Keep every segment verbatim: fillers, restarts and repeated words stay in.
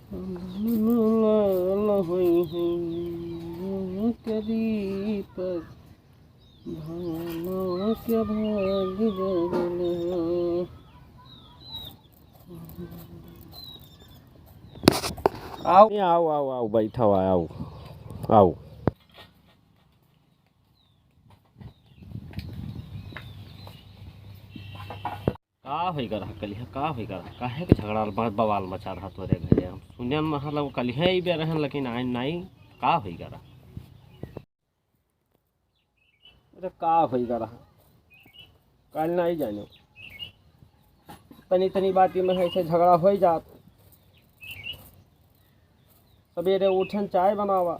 लाल होई है करी पर भवनवा के भाग जगल हो। आओ, आओ, आओ, आओ, बैठा हुआ, आओ, आओ। का होई गा रहा कलिहा, का होई गा रहा? काहे के झगड़ा ब-, बवाल मचा रहा तोरे घरे? हम सुने में मतलब कलिहा ही बे रहन, लेकिन आइन नाई, का होई गा रहा? अरे का होई गा रहा? काल नाई जाने। तनी तनी बाती में ऐसे झगड़ा होई जात। सवेरे उठन चाय बनावा,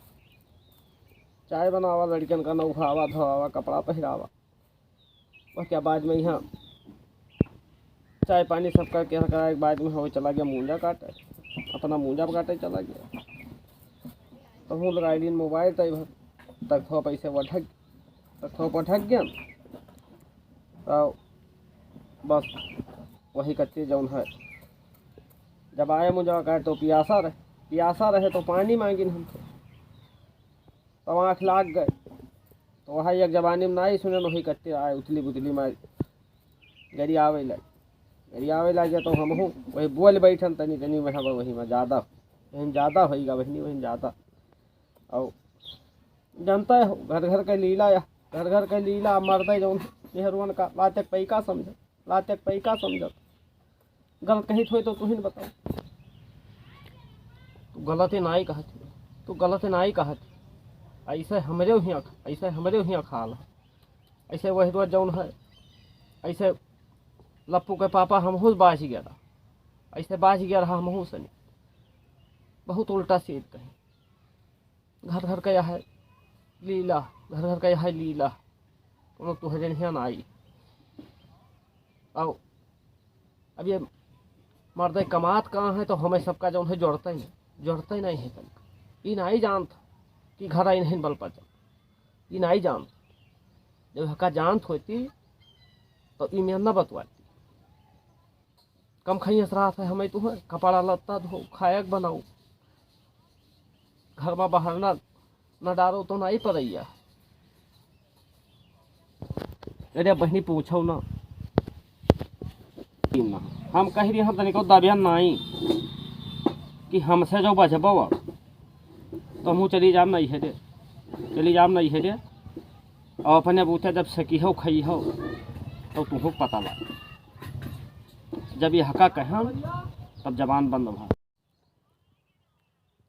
चाय बनावा, लड़कन का नउहावा, धोआवा, कपड़ा पहिरावा। ओके बाद में यहाँ चाय पानी सब करके कराए के बाद में हो चला गया मूंजा काटे, अपना मूंजा काटे चला गया। तो हूँ लगाई दिन मोबाइल तई भर तक थोड़ा पैसे वठक तक थोड़ा पठक गया। तो बस वही कच्चे जौन है, जब आए मूंजा काटे तो पियासा रहे, पियासा रहे तो पानी मांगिन हमसे, तब आँख लाग गए। तो वही एक जबानी में नाई सुने, वही कच्चे आए उतली बुतली मार गरियावे लाग, गरियावे लाग गया। तो हमहू वही बोल बैठन तनी तनी में, हम वही में ज्यादा, वही में ज्यादा होई गा बहनी, वही में ज्यादा। और जानता है घर घर के लीला, या घर घर के लीला, मर्दे जौन मेहरुअन का लाते पैका समझ, लाते पैका समझत। गलत कहित होई तो तुहिन बताओ। तू गलत ही नाई कहत, तू गलत ही नाई कहत। ऐसे हमरे उहियाँ, ऐसे हमरे उहियाँ खाल है। ऐसे वही रोज जौन है, ऐसे लप्पू के पापा हमहू बाज गया रहा, ऐसे बाज गया रहा हमहू सनी। बहुत उल्टा सीध कहीं। घर घर का यह है लीला, घर घर का यह है लीला। कोनो तुहरे निहन आई। आओ, अब ये मर्दे कमात कहाँ है, तो हमें सबका जौन है जोड़ते ही नहीं, जोड़ते ही नहीं है तनिक। ई नहीं जानत कि घर आई नहीं बल पर चल, ई नहीं जानत। जब हका जानत होती, तो ई में न बतवाती। कम खाइए सराहत है हमें तुहर, कपड़ा लत्ता धो, खायक बनाओ, घर में बाहर ना, ना डारो तो नहीं पड़ैया। अरे बहनी पूछो ना, हम कह रही हम तनिको दबियन नाई कि हमसे जो बचबो अब, तो हमहू चली जाम नहीं है रे, चली जाम नहीं है रे। और अपने बूते जब सकी हो, खई हो, तो तुहू पता लग। जब ये हका कहन, तब जबान बंद भा।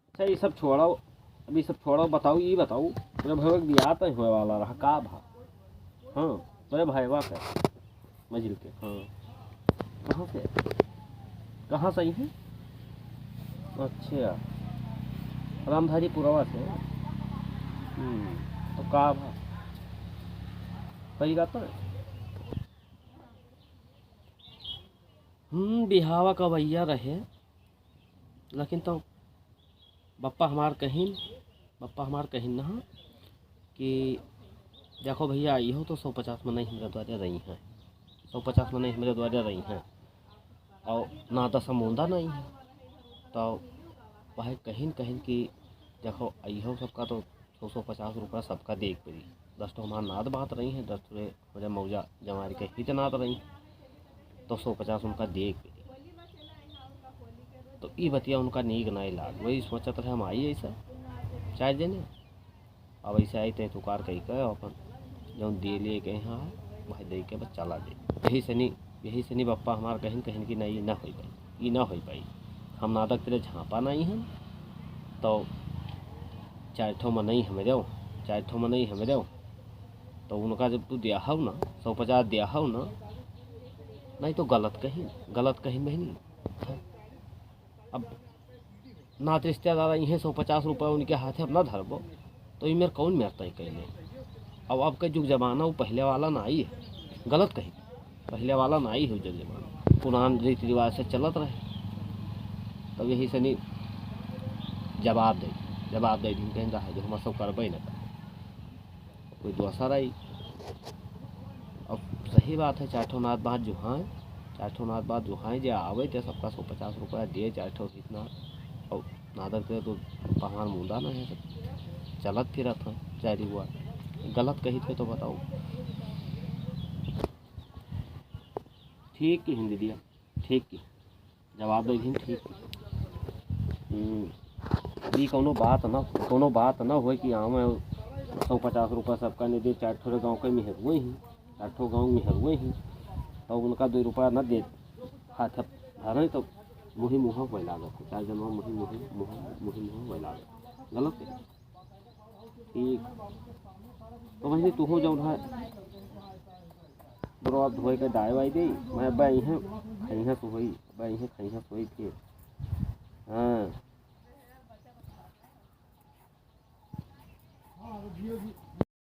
अच्छा, ये सब छोड़ो, अब ये सब छोड़ो, बताओ, ये बताओ, तोरे भैया के बियाह तय होए वाला रहा, का भा? हाँ, तोरे भैया के, मझिल के, हाँ। कहाँ से? कहाँ से आई है? अच्छा, रामधारी पुरवा से। हम्म, तो का भा? सही बात है। हम्म, बिहावा का भैया रहे, लेकिन तो बप्पा हमार कहिन, बप्पा हमार कहिन ना कि देखो भैया, इहो तो सौ पचास मनई हमरे द्वारे रही हैं, सौ पचास मनई हमरे द्वारे रही हैं, और ना तो समूंदा नहीं है। तो वह कहिन, कहिन कि देखो, इहो सबका तो सौ, सौ पचास रुपया सबका दे के पड़ी। दस ठो हमार नाद बात रही हैं, दस ठो हमरे मौजा जमारी के हित नाद रही, तो सौ पचास उनका दे के पड़ी। तो ई बतिया उनका नीक नाई लाग, वही सोचत रहे हम आई ऐसा चार जने। अब ऐसे आई तय तुकार कही के अपन जौन दे ले के यहाँ भाई दे के बस चला दे। यही सनी, यही सनी बप्पा हमार कहिन, कहिन कि नहीं, ई ना होई पाई, ई ना होई पाई। हम नादक तेरे झांपा नहीं हम, तो चार ठो मनई हमरे हो, चार ठो मनई हमरे हो, तो उनका जब तू दिया हो ना, सौ पचास दिया हो ना, नहीं तो गलत कहिन, गलत कहिन बहनी। अब नात रिश्तेदार इहे सौ पचास रुपया उनके हाथे अपना धरबो, तो ई मेर कौन मेर तय कैले? अब, अब के जुग जमाना वो पहले वाला ना आई है, गलत कही, पहले वाला ना आई है जुग जमाना, पुरान रीति रिवाज से चलत रहे। तब यही सनी जवाब दे, जवाब दे दिन कहीं रहा जो हम सब करबे न कर। कोई दोसर आई। अब सही बात है, चार ठो नात बात जुहाए, चार ठो नात बात जुहाए, जे आवे ते सबका सौ पचास रुपया दिए, चार ठो कितना नादर के तो पहाड़ मुंदा ना है, चलत फिरत है चारी हुआ, गलत कही थे तो बताओ। ठीक की हिंदी दिया, ठीक की जवाब दे दिन, ठीक की। हम्म, ई कौनो बात ना, कौनो बात ना होए कि आवे सौ पचास रुपया सबका नहीं दे, चार ठो गाँव के मेहरुए ही, चार ठो गाँव मेहरुए ही, तो उनका दो रुपया ना दे, हाथ धरे तो मुही मुहा होए लागत है, चार जनवा मुही मुही मुहा मुही मुहा होए लागत, गलत है। ठीक। तो वही तू हो जौन है, बरो आप धोए के दाए वाई दे, मैं बा इहें खइहें सोई, बा इहें खइहें सोई फिर। हाँ।